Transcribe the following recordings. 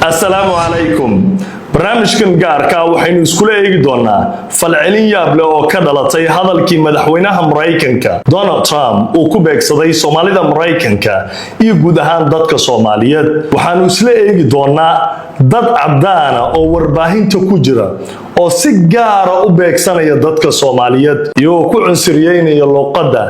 Assalaamu calaykum. Barnaamijkan gaarka waxaynu iskula eegi doonaa falcelin yaab leh oo ka dhalatay hadalkii madaxweynaha Maraykanka Donald Trump uu ku beegsaday Soomaalida Maraykanka iyo guud ahaan dadka Soomaaliyeed. Waxaanu isla eegi doonaa dad caddaana oo warbaahinta ku jira oo si gaara u beegsanaya dadka Soomaaliyeed, iyagoo ku cunsuriyeynaya luuqadda,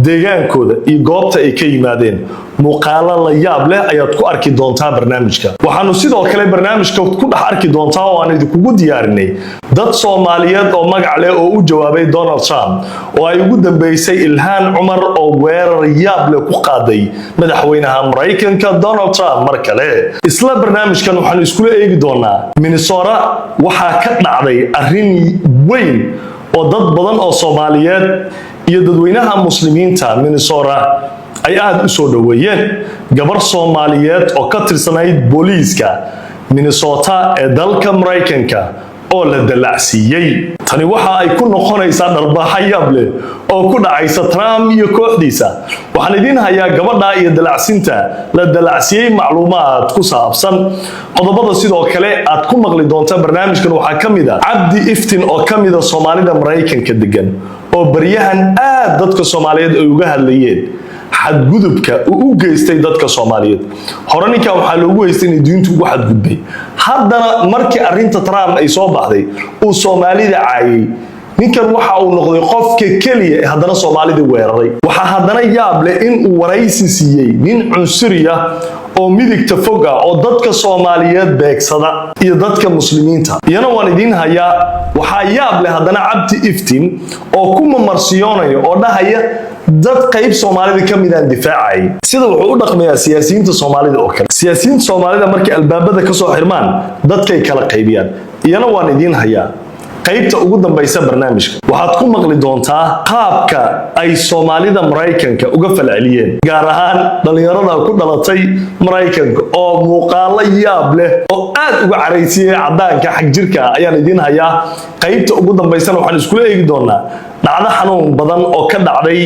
deegaankooda iyo goobta ay ka yimaadeen. Muuqaalo la yaab leh ayaad ku arki doontaa barnaamijka. Waxaanu sidoo kale barnaamijka ku dhex arki doontaa oo aan idinkugu diyaarinay dad Soomaaliyeed oo magac leh oo u jawaabay Donald Trump, oo ay ugu dambeysay Ilhaan Cumar oo weerar yaab leh ku qaaday madaxweynaha Maraykanka Donald Trump. Mar kale isla barnaamijkan waxaanu iskula eegi doonaa Minnesota waxaa ka dhacday arrin weyn oo dad badan oo Soomaaliyeed iyo dadweynaha Muslimiinta Minnesota ay aada u soo dhoweeyeen: gabar Soomaaliyeed oo ka tirsanayd booliiska Minnesota ee dalka Maraykanka oo la dallacsiiyey. Tani waxa ay ku noqonaysaa dharbaaxa yaab leh oo ku dhacaysa Trump iyo kooxdiisa. Waxaan idiin hayaa gabadha iyo dalacsinta la dalacsiyey macluumaad ku saabsan. Qodobada sidoo kale aad ku maqli doonta barnaamijkan waxaa ka mid ah Cabdi Iftin oo ka mida Soomaalida Maraykanka degan, oo baryahan aad dadka Soomaaliyeed ay uga hadlayeen xadgudubka uu u geystay dadka Soomaaliyeed. Hore ninkan waxaa loogu haystay inay diintu ugu xadgudbay. Haddana markii arrinta Trump ay soo baxday uu Soomaalida caayay, ninkan waxa uu noqday qofka keliya ee haddana Soomaalida weeraray. Waxaa haddana yaab leh in uu waraysi siiyey nin cunsuriya oo midigta fog ah oo dadka Soomaaliyeed beegsada iyo dadka Muslimiinta. Iyana waan idiin hayaa. Waxaa yaab leh haddana Cabdi Iftin oo ku mamarsiyoonaya oo dhahaya dad qayb Soomaalida ka midaan difaacayay. Sida wuxuu u dhaqmayaa siyaasiyiinta Soomaalida oo kale. Siyaasiyiinta Soomaalida markay albaabada kasoo xirmaan dadkay kala qaybiyaan. Iyana waan idiin hayaa. Qaybta ugu dambaysa barnaamijka waxaad ku maqli doontaa qaabka ay Soomaalida Maraykanka uga falceliyeen, gaar ahaan dhallinyarada ku dhalatay Maraykanka, oo muuqaalo yaab leh oo aad uga caraysiiyey caddaanka xag jirka ayaan idiin hayaa. Qaybta ugu dambaysana waxaan iskula eegi doonaa dhacdo xanuun badan oo ka dhacday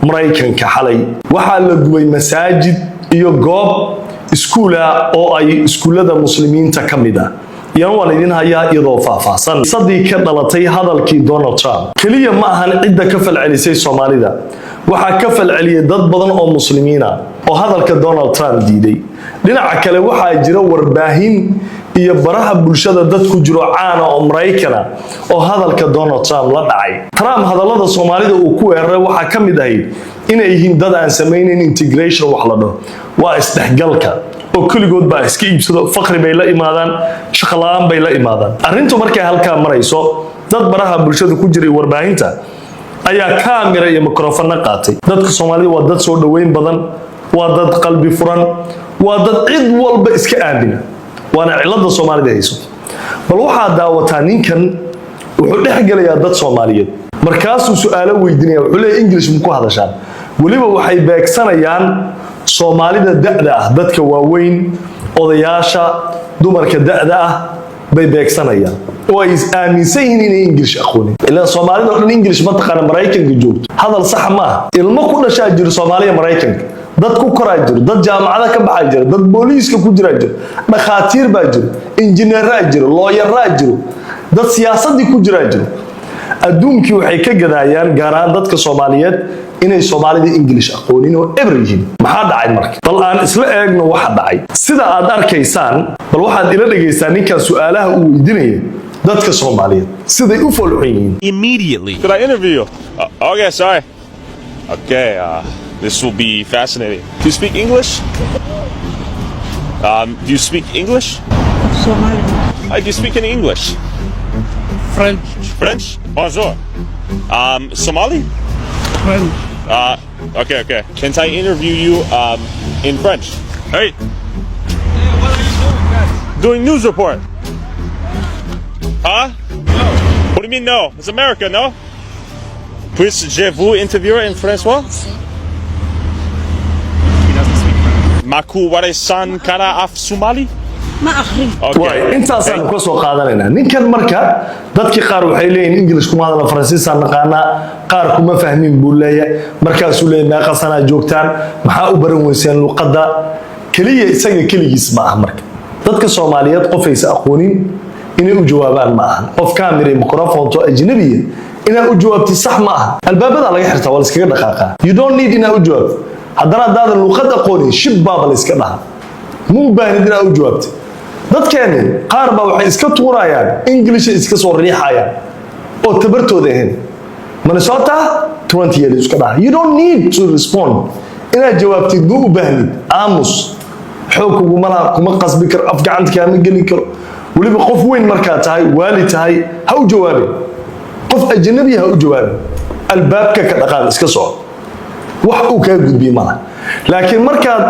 Maraykanka xalay. Waxaa la gubay masaajid iyo goob iskuula oo ay iskuullada Muslimiinta ka mid ah. Iyana waan idiin hayaa iyadoo faahfaahsan. Sadii ka dhalatay hadalkii Donald Trump keliya ma ahan cidda ka falcelisay Soomaalida. Waxaa ka falceliyay dad badan oo Muslimiina oo hadalka Donald Trump diiday. Dhinaca kale, waxaa jira warbaahin iyo baraha bulshada dad ku jiro caana oo Maraykana oo hadalka Donald Trump la dhacay. Trump hadallada Soomaalida uu ku weeraray waxaa ka mid ahayd inay yihiin dad aan samaynayn integration wax la dhaho, waa isdhexgalka, oo keligood baa iska iibsado, faqri bay la imaadaan, shaqo la'aan bay la imaadaan. Arrintu markay halkaa marayso, dad baraha bulshada ku jiray, warbaahinta, ayaa kaamira iyo mikrofano qaatay. Dadka Soomaalida waa dad soo dhoweyn badan, waa dad qalbi furan, waa dad cid walba iska aamina, waana cilada Soomaalida haysato. Bal waxaad daawataa ninkan wuxuu dhex gelayaa dad Soomaaliyeed, markaasuu su-aalo weydiinaya. Wuxuu leeyahy, "English ma ku hadashaan?" Weliba waxay beegsanayaan Soomaalida da'da ah, dadka waaweyn, odayaasha, dumarka da'da ah bay beegsanayaan oo ay aaminsan yihiin inay English aqoonin. Ilaan Soomaalida oo dhan English ma taqaana Maraykanka joogto. Hadal sax maaha. Ilmo ku dhashaa jiro Soomaaliya Maraykanka, dad ku koraa jiro, dad jaamacada ka baxaa jira, dad booliiska ku jiraa jiro, dhakhaatiir baa jiro, injineeraa jiro, looyaraa jiro, dad siyaasadii ku jiraa jiro. Adduunkii waxay ka gadaayaan, gaar ahaan dadka Soomaaliyeed, inay Soomaalida English aqoonin oo eber yihiin. Maxaa dhacay marka? Bal aan isla eegno waxa dhacay. Sida aad arkaysaan, bal waxaad ila dhegaysaa ninkan su-aalaha uu weydiinaya dadka Soomaaliyeed, siday u foolxun yihiin. Immediately. Could I interview you? Okay, sorry. Okay, this will be fascinating. Do you speak English? Do you speak English? Somali. Do you speak any English? French. French? Bonjour. Somali? French. Okay. Can I interview you in French? Hey. What are you doing, guys? Doing news report. Huh? No. What do you mean, no? It's America, no? Puis-je vous interviewer in François? He doesn't speak French. Maku wareysan kara af Somali? Ma akhrin. Okay. Waay, intaasaanu ka soo qaadanaynaa ninkan. Marka dadkii qaar waxay leeyihin English kuma hadla, Faransiisaan naqaanaa. Qaar kuma fahmin buu leeyahay. Markaasuu leeyahay, "Meeqa sanaa joogtaan? Maxaa u baran weyseen luqadda?" Keliya isaga keligiis ma ah. Marka Dadka Soomaaliyeed qofaysa aqoonin inay u jawaabaan ma ahan. Qof camera, microphone to ajnabiya inaad u jawaabtid sax ma aha. Albaabada laga xirtaa, waa la iskaga dhaqaaqaa. You don't need inaad u jawaabto. Haddana haddaadan luqad aqoonin, shib baaba la iska dhaha. Ma u baahnid inaad u jawaabtid. Dadkeeni qaar baa waxay iska tuurayaan Englisha, iska soo riixayaan oo tabartooda ahayn. Minnesota 20 years iska dhaha. You don't need to respond. Inaad jawaabtid ma u baahnid. Aamus. Xoog kuguma laha, kuma qasbi karo, af gacanta kaama geli karo. Weliba qof weyn markaad tahay, waali tahay, ha u jawaabin. Qof ajnabi ha u jawaabin. Albaabka ka dhaqaaq, iska soco. Wax uu kaa gudbiye malaha. Laakiin markaad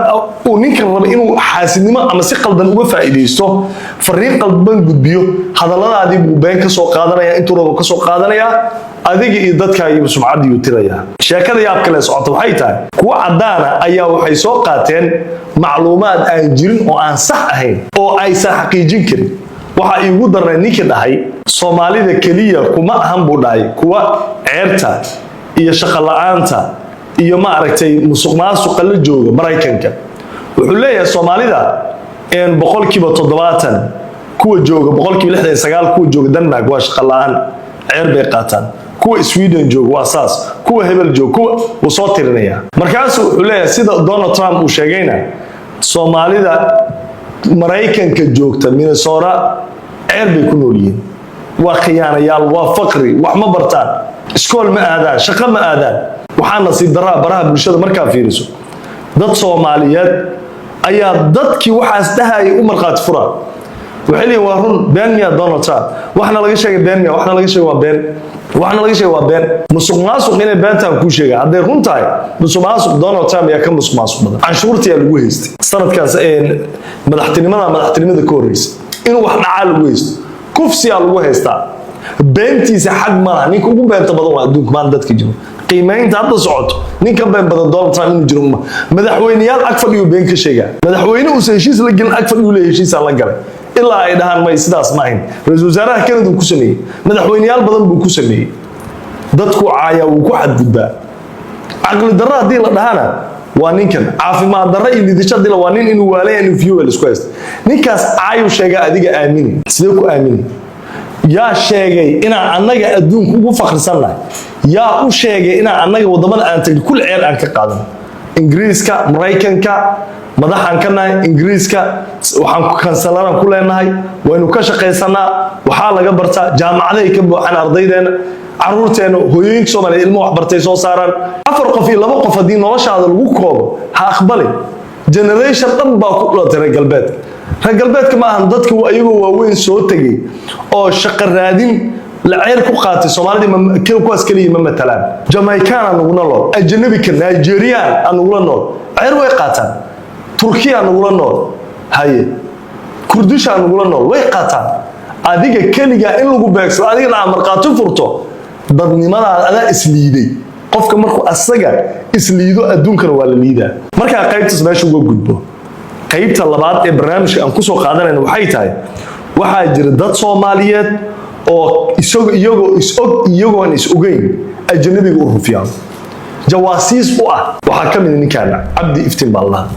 uu ninkan raba inuu xaasidnimo ama si qaldan uga faa'iidaysto, fariin qaldan gudbiyo, hadalladaadii buu been ka soo qaadanaya, intuu rabo ka soo qaadanayaa, adiga iyo dadkaagiiba sumcaddiyuu tirayaa. Sheekada yaab kale socota waxay tahay, kuwa caddaana ayaa waxay soo qaateen macluumaad aan jirin oo aan sax ahayn oo aysan xaqiijin karin. Waxaa iigu darnay ninkii dhahay Soomaalida keliya kuma ahan buu dhahay kuwa ceerta iyo shaqo la'aanta iyo, ma aragtay, musuq maasuqa la jooga Maraykanka. Wuxuu leeyahay Soomaalida 70% kuwa jooga, 69% kuwa jooga Denmark waa shaqo la'aan, ceer bay qaataan. Kuwa Sweden jooga waa saas, kuwa hebel jooga, kuwa wuu soo tirinayaa. Markaasuu wuxuu leeyahay, sida Donald Trump uu sheegayna, Soomaalida Maraykanka joogta Minnesota ceer bay ku nool yihiin, waa khiyaanayaal, waa faqri, wax ma bartaan, iskool ma aadaan, shaqo ma aadaan. Waxaa nasiib daraa, baraha bulshada markaa fiiriso, dad Soomaaliyeed ayaa dadkii waxaas dhahayay u markhaati fura. Waxay leeyihin, "Waa run. Been miya Donald Trump? Waxna laga sheegay been miya? Waxna laga sheegay waa been, waxna laga sheegay waa been." Musuq maasuq inay beentaan kuu sheega. Hadday run tahay musuq maasuq, Donald Trump ayaa ka musuq maasuq badan. Canshuurtiyaa lagu haystay sanadkaas, madaxtinimada ka horreysa, inuu wax dhacaa lagu haysto, kufsiyaa lagu haystaa. Beentiisa xag malaha. Ninka ugu beenta badan waa adduunka maanta dadka jiro. Qiimaynta hadda socoto, ninka been badan Donald Trump inuu jiro uma. Madaxweyneyaal ag fadhiyuu been ka sheegaa. Madaxweyne uusan heshiis la gelin ag fadhiyuu leeyahay heshiisaan la galay, ilaa ay dhahaan may, sidaas ma ahayn. Ra-iisul wasaaraha Canada uu ku sameeyey, madaxweyneyaal badan buu ku sameeyey. Dadku caayaa, wuu ku xadgudbaa. Caqli darro haddii la dhahana waa ninkan, caafimaad darro iyo liidasho haddii la waa nin inuu waalaya, inuu fiyo isku haysta. Ninkaas caayu sheega, adiga aamini. Sidee ku aamini? Yaa sheegay inaan annaga adduunka ugu fakhrisannahay? Yaa u sheegay inaan annaga waddamada aan tagin kul ceer aan ka qaadan? Ingiriiska, Maraykanka madaxaan ka nahay. Ingiriiska waxaan kansalaraan ku leenahay, waynu ka shaqaysanaa, waxaa laga bartaa, jaamacadahay ka buuxaan ardaydeena, caruurteena. Hooyooyinka Soomaaliyeed ilmo wax bartay soo saaraan. Afar qof iyo laba qof haddii noloshaada lagu koobo, ha aqbalin. Generation dhan baa ku dhalatay reer galbeedka. Reer galbeedka ma ahan dadka ayagoo waaweyn soo tegay oo shaqo raadin la ceer ku qaatay. Soomaalidii kuwaas keliya ma matalaan. Jamaican aa nagula nool, ajnabika, Nigerian aa nagula nool, ceer way qaataan. Turkiya nagula nool, haye, Kurdisha nagula nool, way qaataan. Adiga keligaa in lagu beegsado, adigana aad markhaati furto, dadnimadaada adaa isliiday. Qofka markuu asaga isliido, adduunkana waa la liidaa. Markaa qaybtaas meesha uga gudbo, qaybta labaad ee barnaamijka aan kusoo qaadanayna waxay tahay, waxaa jira dad Soomaaliyeed oo isagoo iyagoo is-og, iyagoon is ogeyn, ajnabiga u rufiyaan, jawaasiis u ah. Waxaa ka mid ninkaan Cabdi Iftiin baa lahaa.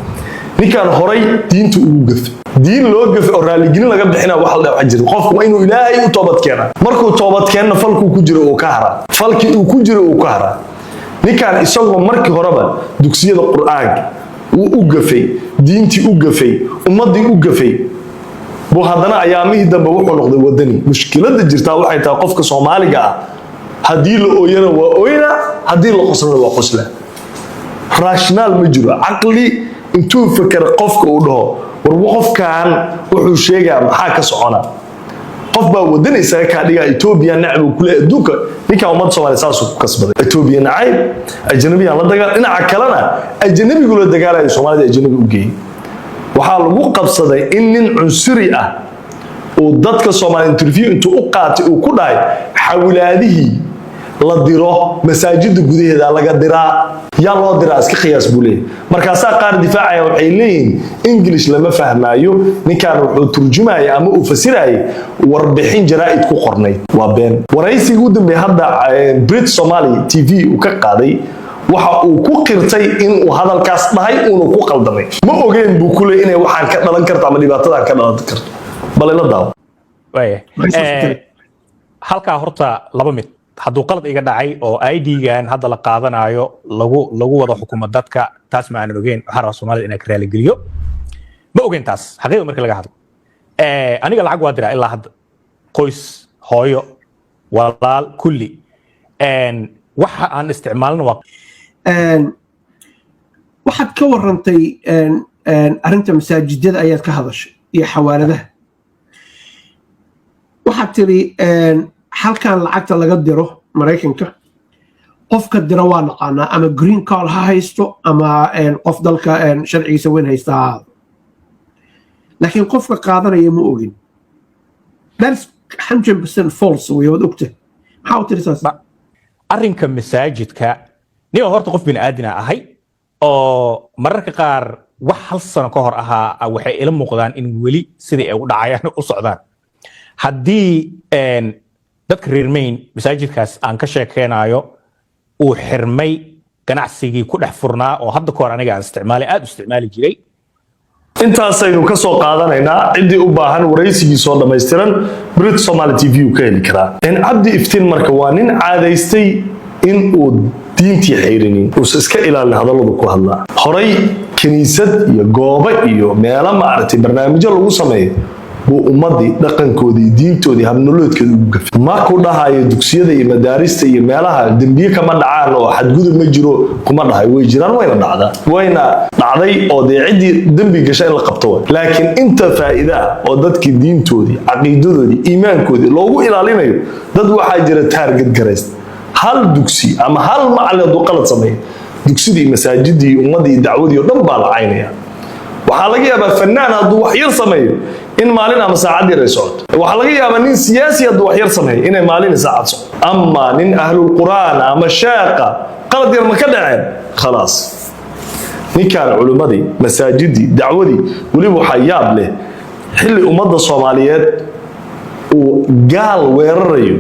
Ninkaan horay diinta ugu gafay. Diin loo gafay oo raaligelin laga bixina waxa la dhaha jira. Qofku waa inuu Ilaahay u toobad keenaa. Markuu toobad keenna, falkuu ku jiro uu ka haraa, falkii uu ku jiro uu ka haraa. Ninkaan isagoo markii horeba dugsiyada Qur-aanka uu u gafay, diintii u gafay, ummaddii u gafay, buu haddana ayaamihii dambe wuxuu noqday wadani. Mushkiladda jirtaa waxay tahay, qofka Soomaaliga ah haddii la ooyana waa ooyna, haddii la qoslana waa qosla. Rational ma jiro. Caqli intuu fakera qofka uu dhaho, war qofkan wuxuu sheegaa maxaa ka socona? Qof baa wadan isaga kaa dhigaa, Etoobiya nacib uu kuleeyahay. Adduunka ninkan ummadda Soomaaliya saasuu ku kasbaday. Etoobiya nacayb, ajnabiyaan la dagaal. Dhinaca kalena ajnabigu la dagaalayo, Soomaalida ajnabi u geeyey. Waxaa lagu qabsaday in nin cunsuri ah uu dadka Soomaaliya interview intuu u qaatay uu ku dhahay, xawilaadihii la diro masaajida gudaheeda laga diraa. Yaa loo diraa? Iska qiyaas buu leeyahay. Markaasaa qaar difaacaya waxay leeyihiin, English lama fahmaayo, ninkan wuxuu turjumaya ama uu fasirayay warbixin jaraa'id ku qornayd. Waa been. Waraysigii u dambeeyay hadda Brit Somali TV uu ka qaaday. Waxa uu ku qirtay inuu hadalkaas dhahay uuna ku qaldamay. Ma ogeen buu ku leey inay waxaan ka dhalan karto ama dhibaatadan ka dhalan karto. Bal ila daawo. Waaya. Halkaa horta laba mid: hadduu qalad iga dhacay oo ID-gan hadda la qaadanayo lagu wada xukumo dadka, taas ma aanan ogeyn. Waxaan rabaa Soomaalida inaan ka raaligeliyo. Ma ogeyn taas, xaqiiqa marka laga hadlo. Aniga lacag waa diraa ilaa hadda, qoys, hooyo, walaal, kulli. Waxa aan isticmaalna waa Waxaad ka warantay arrinta masaajidada ayaad ka hadashay iyo xawaaladaha. Waxaad tiri halkan lacagta laga diro Maraykanka, qofka dira waa naqaanaa, ama green card ha haysto ama qof dalka sharcigiisa weyn haysta ha ahaado, laakiin qofka qaadanaya ma ogin. That's 100% false wey, waad ogta. Maxaa u tiri saas? Arrinka masaajidka, nin horta qof bini aadina ahay oo mararka qaar wax hal sano ka hor ahaa waxay ila muuqdaan in weli sidii ay u dhacayaan u socdaan. Haddii dadka reer Maine masaajidkaas aan ka sheekeynayo uu xirmay, ganacsigii ku dhex furnaa oo hadda ka hor aniga aan isticmaalay, aad u isticmaali jiray. Intaasaynu ka soo qaadanaynaa. Ciddii u baahan waraysigiisoo dhammaystiran Brit Somali TV uu ka heli karaa. Cabdi Iftiin marka waa nin caadaystay in uu diintii xayrinin, uusa iska ilaalin hadalladu ku hadlaa. Horay kiniisad iyo goobo iyo meelo maaragtay barnaamijyo lagu sameeyo buu ummadii dhaqankoodii, diintoodii, habnoloodkeeda ugu gafay. Ma ku dhahayo dugsiyada iyo madaarista iyo meelaha dembiye kama dhacaan oo xadgudub ma jiro, kuma dhahay. Way jiraan, wayna dhacdaa, wayna dhacday, oo dee ciddii dembi gasha in la qabto way. Laakiin inta faa'iida ah oo dadkii diintoodii, caqiidadoodii, iimaankoodii loogu ilaalinayo, dad waxaa jira target garaysta. Hal dugsi ama hal macallin hadduu qalad sameeyo, dugsidii, masaajidii, ummadii, dacwadii oo dhan baa la caynaya. Waxaa laga yaabaa fanaan hadduu wax yar sameeyo in maalin ama saacad yar ay socoto. Waxaa laga yaabaa nin siyaasi hadduu wax yar sameeyo inay maalin iyo saacad socoto. Ama nin ahlulqur'aan ama sheeqa qalad yar ma ka dhaceen, khalaas. Ninkaan culimmadii, masaajidii, dacwadii, weliba waxaa yaab leh xilli ummadda Soomaaliyeed uu gaal weerarayo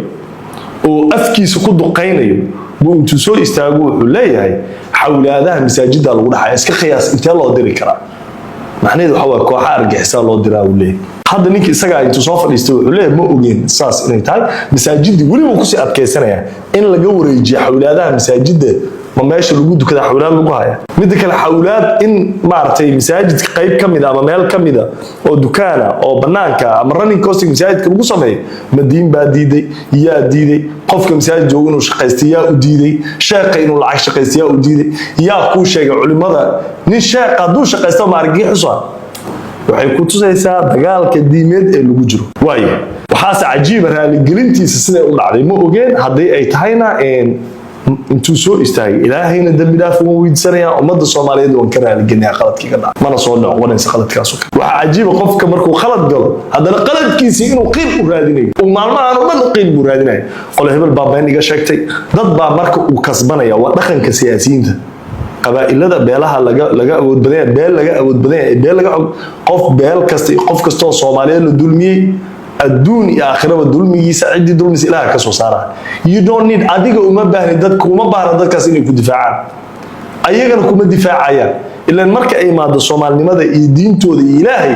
oo afkiisa ku duqaynayo buu intuu soo istaago wuxuu leeyahay xawlaadaha masaajidda lagu dhaxaya. Iska qiyaas, intee loo diri karaa? Macnaheedu waxa waa kooxa argaxisaa loo diraa uu leeyahay. Hadda ninka isagaa intuu soo fadhiistay wuxuu leeyahay ma ogeen saas inay tahay masaajidii. Weliba kusii adkaysanaya in laga wareejiyo xawlaadaha masaajidda. Ma meesha lagu dukada xawlaad lagu haya? Midda kale, xawlaad in maaragtay masaajidka qayb ka mid a ama meel ka mida oo dukaana oo banaanka ama running costing masaajidka lagu sameeyo, ma diin baa diiday? Yaa diiday? Qofka masaajid jooga inuu shaqaysta yaa u diiday? Sheeqa inuu lacag shaqaysta yaa u diiday? Yaa kuu sheegay culimada nin sheeqa hadduu shaqaysta ma argagixisa? Waxay ku tusaysaa dagaalka diimeed ee lagu jiro. Waayo, waxaase cajiiba raaligelintiisa siday u dhacday. Ma ogeen haddii ay tahayna, intuu soo istaagay Ilaahayna dembi dhaaf waan weydiisanayaa, ummadda Soomaaliyeed waan ka raaligelinayaa qaladkii ka dhacay, mana soo noqonaysa qaladkaas oo kale. Waxaa cajiiba qofka markuu qalad galo haddana qaladkiisii inuu qiil u raadinayo, uu maalmahan oo dhan qiil buu raadinayo. Qole hebel baa been iga sheegtay, dad baa marka uu kasbanaya. Waa dhaqanka siyaasiyiinta qabaa'ilada, beelaha laga awood badan yahay, beel laga awood badan yahay, beel laga qof, beel kasta iyo qof kasta oo Soomaaliyeed la dulmiyey, adduun iyo aakhiraba dulmigiisa ciddii dulmisa Ilaaha ka soo saara. You don't need, adiga uma baahni, dadka uma baahna dadkaas inay ku difaacaan, ayagana kuma difaacayaan. Ilaan marka ay imaado soomaalinimada iyo diintooda iyo Ilaahay,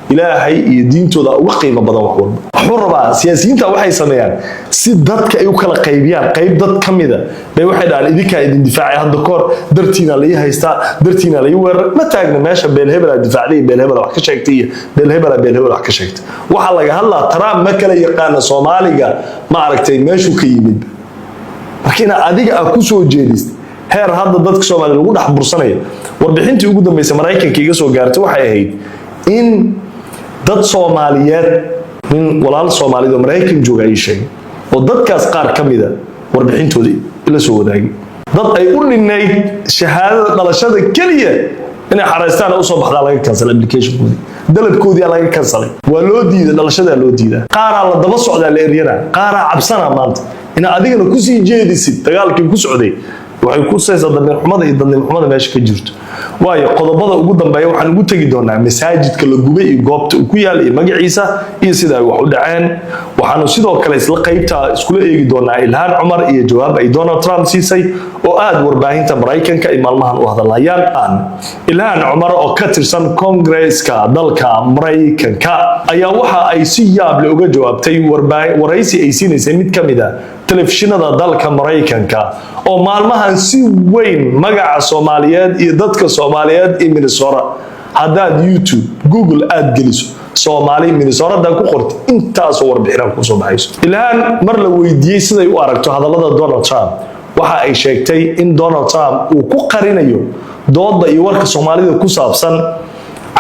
Ilaahay iyo diintooda uga qiimo badan wax walba. Wuxuu rabaa siyaasiyiinta waxay sameeyaan si dadka ay u kala qaybiyaan. Qayb dad ka mida bay waxay dhahaan idinkaa idin difaacay, hadda kahor dartiina la ii haystaa, dartiina la ii weeraray. Ma taagna meesha beel hebelaa difaacday iyo beel hebela wax ka sheegtay iyo beel hebela beel hebel wax ka sheegtay. Waxaa laga hadlaa Trump ma kala yaqaana Soomaaliga, ma aragtay meeshuu ka yimid. Marka inaad adiga aad ku soo jeedist heer hadda dadka Soomaaliya lagu dhex bursanayo. Warbixintii ugu dambeysay Maraykanka iga soo gaartay waxay ahayd in dad Soomaaliyeed, nin walaal Soomaaliyeed oo Maraykan jooga ii sheegay oo dadkaas qaar ka mida warbixintoodii ila soo wadaagay, dad ay u dhinayd shahaadada dhalashada keliya inay xaraystaan usoo baxdaa laga kansalay applicationkoodii, dalabkoodii laga kansalay, waa loo diiday, dhalashadaa loo diidaa. Qaaraa la daba socdaa, la eryana, qaaraa cabsana. Maanta inaad adigana kusii jeedisid dagaalkii ku socday waxay ku tusaysaa damiir xumada iyo dadnimo xumada meesha ka jirto. Waayo, qodobada ugu dambeeya waxaan ugu tegi doonaa masaajidka la gubay iyo goobta uu ku yaal iyo magaciisa iyo sida ay wax u dhaceen. Waxaanu sidoo kale isla qaybta iskula eegi doonaa Ilhaan Cumar iyo jawaab ay Donald Trump siisay. oo aada warbaahinta Maraykanka ay maalmahan u hadalhayaan. Ilhaan Cumar oo ka tirsan Koongreeska dalka Maraykanka ayaa waxa ay si yaable uga jawaabtay waraysi ay siinaysay mid ka mid a telefishinada dalka Maraykanka, oo maalmahan si weyn magaca Soomaaliyeed iyo dadka Soomaaliyeed iyo Minnesota. Haddaad YouTube, Google aad geliso Soomaali Minnesota, haddaad ku qorto, intaasoo warbixinaa kusoo baxayso. Ilhaan mar la weydiiyey siday u aragto hadallada Donald Trump, waxa ay sheegtay in Donald Trump uu ku qarinayo dooda iyo warka Soomaalida ku saabsan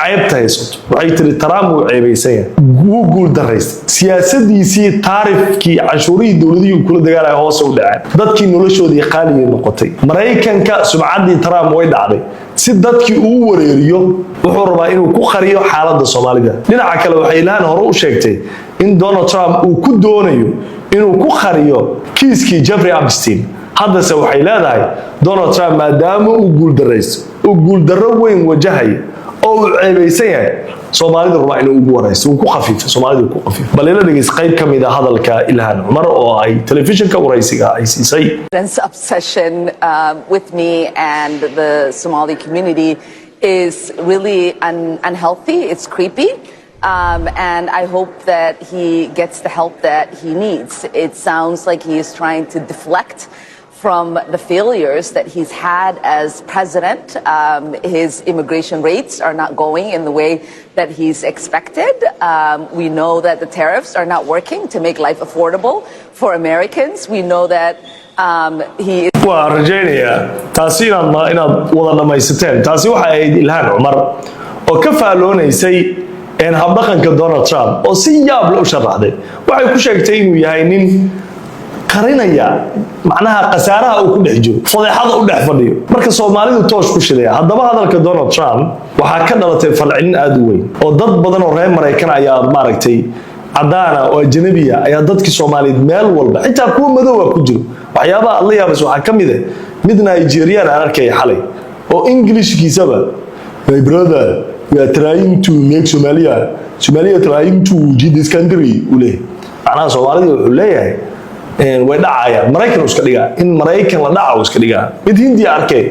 ceebta haysato. Waxay tiri, "Trump wuu ceebaysan yahay, wuu guul daraystay siyaasadiisii, tariff-kii, canshuurihii dowladihii uu kula dagaalaya hoose u dhaceen, dadkii noloshoodii qaaligay noqotay, Maraykanka sumcaddii Trump way dhacday. Si dadkii uu wareeriyo, wuxuu rabaa inuu ku qariyo xaaladda Soomaalida." Dhinaca kale, waxay Ilhaan hore u sheegtay in Donald Trump uu ku doonayo inuu ku qariyo kiiskii Jeffrey Epstein. Haddase waxay leedahay, Donald Trump maadaama uu guuldaraysto, uu guuldarro weyn wajahayo oo uu ceebaysan yahay, Soomaalidu rabaa inuu ugu waraysto, uu ku khafiifo, Soomaalidu ku khafiifo. Bal ila dhegeys qayb ka mid a hadalka Ilhaan Cumar oo ay telefishinka waraysiga ay siisay. Obsession with me and the Somali community is really unhealthy. It's creepy. And I hope that he gets the help that he needs. It sounds like he is trying to deflect from the failures that he's had as president. His immigration rates are not going in the way that he's expected. We know that the tariffs are not working to make life affordable for Americans. We know that he Waa rajaynayaa taasi inaad wada dhammaysateen. Taasi waxay ahayd Ilhaan Cumar oo ka faaloonaysay habdhaqanka Donald Trump, oo si yaab le u sharaxday. Waxay ku sheegtay inuu yahay nin qarinaya macnaha khasaaraha uu ku dhex jiro, fadeexada u dhex fadhiyo, marka Soomaalidu toosh ku shidaya. Haddaba hadalka Donald Trump waxaa ka dhalatay falcelin aada u weyn, oo dad badan oo reer Maraykan ayaa, maaragtay, cadaana oo ajnabiya ayaa dadkii Soomaaliyeed meel walba, xitaa kuwa madoowa ku jiro. Waxyaabaha aad la yaabayso waxaa ka mid ah mid Nigerian aan arkaya xalay oo Englishkiisaba, "My brother, we are trying to make Somalia, Somalia trying to lead this country," uu leeyahay. Macnaha Soomaalida wuxuu leeyahay way dhacayaan, Maraykan uu iska dhigaa, in Maraykan la dhaca uu iska dhigaa. Mid Hindiya arkay,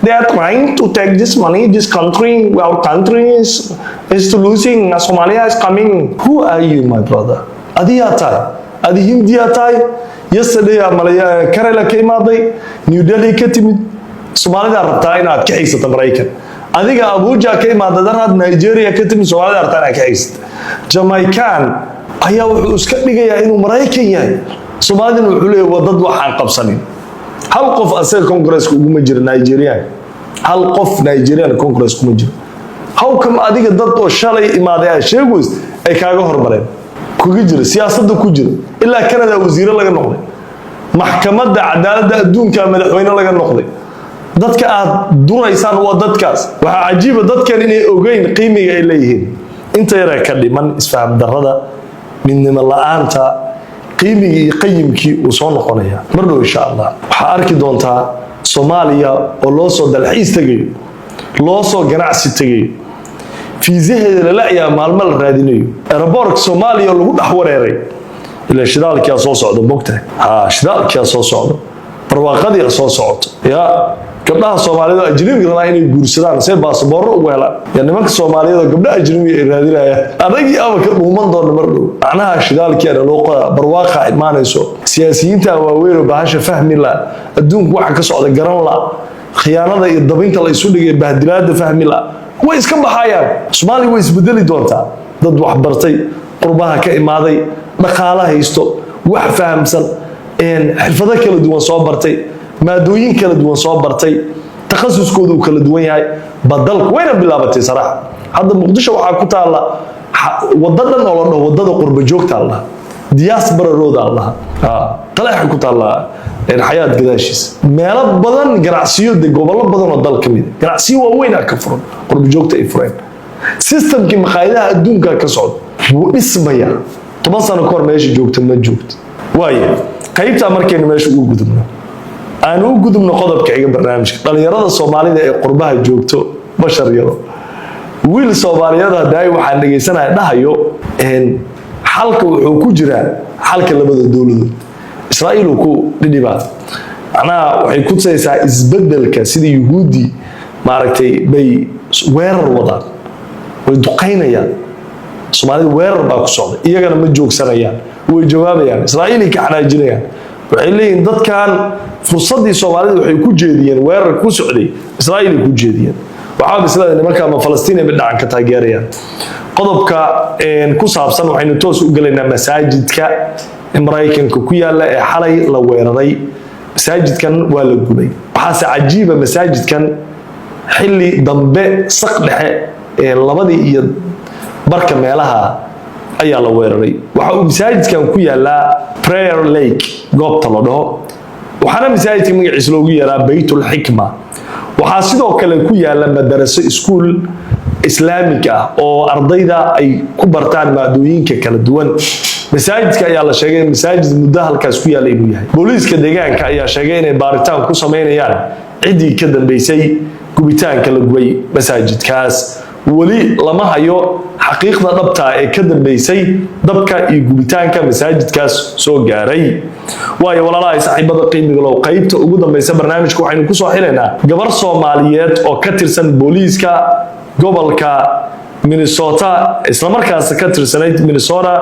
"They are trying to take this money, this country, our country is to losing, Somalia is coming." Who are you, my brother? Adiyaa tahay? Adi Hindiya tahay? Yesterday malaya Kerala ka imaaday, New Delhi ka timid, Soomaalida rabtaa inaad ka xigsato Maraykan. Adiga Abuja ka imaada, daraad Nigeria ka timid, Soomaalida rabtaa inaad ka xigsato. Jamaican ayaa wuxuu iska dhigayaa inuu Maraykan yahay, Soomaalidina wuxuu leeyahay waa dad waxaan qabsanin. Hal qof asaga Congresska uguma jiro Nigerian, hal qof Nigerian Congress kuma jiro. How come adiga dad oo shalay imaaday aad sheegays ay kaaga hormareen, kuga jira siyaasadda, ku jira ilaa Canada, wasiiro laga noqday, Maxkamadda Cadaaladda Adduunka madaxweyne laga noqday? Dadka aad duraysaan waa dadkaas. Waxaa cajiiba dadkan inay ogeyn qiimiga ay leeyihiin. Inta yaree ka dhiman isfaham darrada, midnimo la-aanta, qiimigii iyo qayimkii uu soo noqonaya mar dhow, insha Allah. Waxaa arki doontaa Soomaaliya oo loo soo dalxiis tegayo, loo soo ganacsi tegayo, fiisaheeda lala-yaa, maalmo la raadinayo, airport-ka Soomaaliya lagu dhex wareeray. Ilaa shidaalkiyaa soo socda, mogtahay? Ha, shidaalkiyaa soo socda, barwaaqadiyaa soo socoto. Ya gabdhaha Soomaaliyeed oo ajnabiga rabaa inay guursadaan see baasaboorro ugu helaan, ya nimanka Soomaaliyeed oo gabdha ajnabiga ay raadinayaan, adagii ama ka dhuuman doona mar dhow. Macnaha shidaalkiina loo qodaa, barwaaqa imaanayso. Siyaasiyiinta waaweyn oo bahasha fahmi la, adduunku waxa ka socda garan la, khiyaanada iyo dabinta la isu dhigay, bahdilaada fahmi la, way iska baxayaan. Soomaaliya way isbedeli doontaa. Dad waxbartay, qurbaha ka imaaday, dhaqaala haysto, wax fahamsan, xirfado kala duwan soo bartay, maadooyin kala duwan soo bartay, takhasuskooda uu kala duwan yahay badalku wayna bilaabatay saraaxa. Hadda Muqdisho waxaa ku taalla waddo dhan oo la dhaho wadada qurba joogta la dhaha, Diaspora Road la dhaha, Taleexa ku taalla, Xayaad gadaashiisa. Meelo badan ganacsiyo de gobollo badan oo dal ka mid a ganacsiyo waaweyn ka furan, qurba joogta ay fureen. System-kii maqaayadaha adduunka ka socda wuu dhismaya. 10 sano ka hor meesha joogta ma joogto. Waaye, qaybtaa markaynu meesha ugu gudubno, aan u gudubno qodobka xiga barnaamijka, dhalinyarada Soomaalida ee qurbaha joogto. Bashar yaro, wiil Soomaaliyeed haddaay waxaan dhegaysanaya dhahayo, xalka wuxuu ku jiraa xalka labada dowladood. Israa'iil uu ku dhidhibaa. Macnaha waxay ku tusaysaa isbedelka sida Yuhuudi maaragtay bay weerar wadaan, way duqaynayaan Soomaalida, weerar baa ku socda, iyagana ma joogsanayaan, way jawaabayaan, Israa'iilay ka xanaajinayaan. Waxay leeyihiin dadkan fursaddii Soomaalida waxay ku jeediyeen, weerar ku socday Israa'iilay ku jeediyeen. Waxaa bislada nimanka ama Falastiin ay dhacan ka taageerayaan. Qodobka ku saabsan waxaynu toos u gelaynaa masaajidka Maraykanka ku yaala ee xalay la weeraray. Masaajidkan waa la gubay. Waxaase cajiiba, masaajidkan xilli dambe, saq dhexe ee 2:30 meelaha ayaa la weeraray. Waxa uu masaajidkan ku yaalaa Prior Lake goobta la dhaho, waxaana masaajidka magaciisa loogu yeeraa Baytul Xikma. Waxaa sidoo kale ku yaala madaraso, iskuul Islaamig ah oo ardayda ay ku bartaan maadooyinka kala duwan. Masaajidka ayaa la sheegay masaajid muddo halkaas ku yaalla inuu yahay. Booliiska deegaanka ayaa sheegay inay baaritaan ku samaynayaan ciddii ka dambeysay gubitaanka la gubay masaajidkaas. Weli lama hayo xaqiiqda dhabta ee ka dambeysay dabka iyo gubitaanka masaajidkaas soo gaaray. Waayo, walaalahay, saaxiibada qiimiga low, qaybta ugu dambeysa barnaamijka waxaynu kusoo xilaynaa gabar Soomaaliyeed oo ka tirsan booliiska gobolka Minnesota, islamarkaas ka tirsanayd Minnesota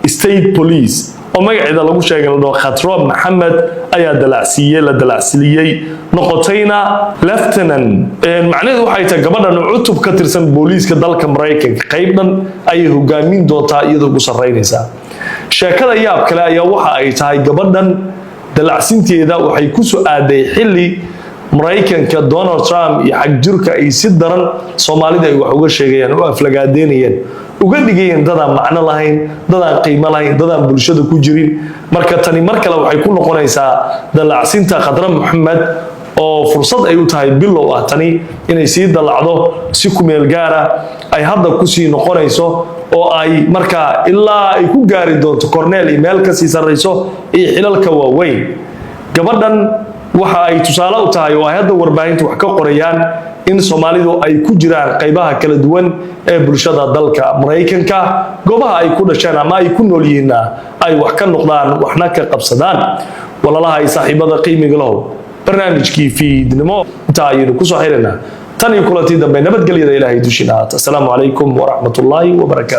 State Police, oo magaceeda lagu sheegay la dhaho Khatro Maxamed, ayaa dalacsiiyey, la dalacsiliyey, noqotayna lieutenant. Macnaheedu waxay tahay gabadhan cutub ka tirsan booliiska dalka Maraykanka, qayb dhan ayay hogaamin doontaa, iyadoo ugu sarreynaysaa. Sheekada yaab kale ayaa waxa ay tahay gabadhan dalacsinteeda waxay ku soo aaday xilli Maraykanka Donald Trump iyo xagjirka ay si daran Soomaalida ay wax uga sheegayaan oo aflagaadeynayeen, uga dhigayeen dadaan macno lahayn, dadaan qiimo lahayn, dadaan bulshada ku jirin. Marka tani mar kale waxay ku noqonaysaa dalacsinta Khadra Maxamed oo fursad ay u tahay bilow ah tani inay sii dalacdo, si kumeel gaara ay hadda kusii noqonayso, oo ay markaa ilaa ay ku gaari doonto corneel iyo meel kasii sarrayso iyo xilalka waaweyn. Gabadhan waxa ay tusaale u tahay oo ay hadda warbaahinta wax ka qorayaan in Soomaalidu ay ku jiraan qaybaha kala duwan ee bulshada dalka Maraykanka, goobaha ay ku dhasheen ama ay ku nool yihiinna ay wax ka noqdaan, waxna ka qabsadaan. Walaalaha ay saaxiibada qiimiga lahow, barnaamijkii fiidnimo intaa ayaynu kusoo xiraynaa. Tan iyo kulantii dambe, nabadgelyada Ilaahay dushiina ahaata. Asalaamu calaykum waraxmatullaahi wabarakaatu.